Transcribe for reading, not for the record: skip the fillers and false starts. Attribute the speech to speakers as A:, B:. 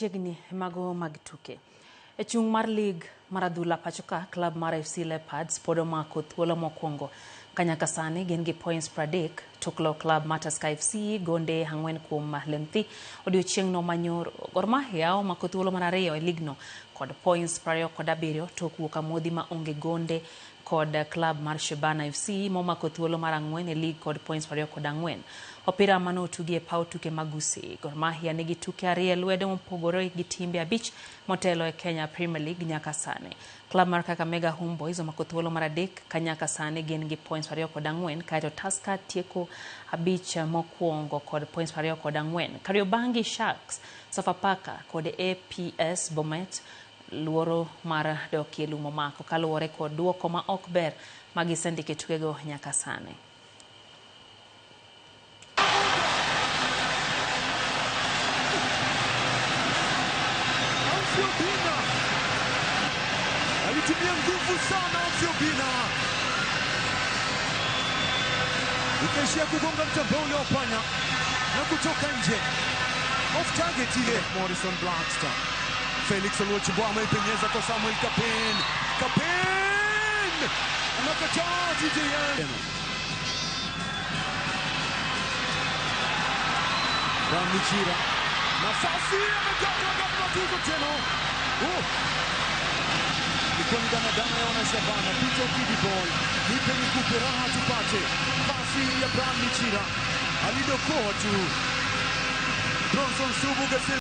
A: Chiegni mago mag tuke. E chung' mar lig mar adhula pachoka, klab mar FC Leopards pod omako thuolo mokwongo ka nyaka sani gin gi points 30 tok loyo klab mar Tusker FC gonde 4 kuom leng'thi odiochieng'no manyoro. Gor Mahia omako thuolo mar ariyo e ligno kod points 27 tok wuok amodhi ma onge gonde kod klab mar Shabana FC momako thuolo mar 4 e lig kod points 24. Opira mane otugi e paw tuke mag Gusii. Gor Mahia nigi tuke 2 e lwedo mopogore gi timbe 5 motelo e Kenya Premier League nyaka sani. Klab mar Kakamega Homeboyz omako thuolo mar 3 ka nyaka sani gin gi points 24, kaeto Tusker tieko 5 mokwongo kod points 24. Kariobangi Sharks, Sofapaka kod APS Bomet luoro mar dokie lum omako kaluwore kod duoko ma ok ber ma gisendiko e tukego nyaka sani.
B: Obina alitumia nguvu sana. Obina ikaishia kugonga mtambao ule wa panya na kutoka nje, off target ile. Morrison Blackstar, Felix Oluoch ameipenyeza kwa Samuel Kapin. Kapin anakataa TJN. Michira nafasi amekata ghafla tuzo tena. Oh, ilikuwa ni danadana ya wanashabana. Peter Okidi ball, nipe nikupe raha tupate. Pasi ya Brian Michira alidokoa tu. Bronson Subu Gasel.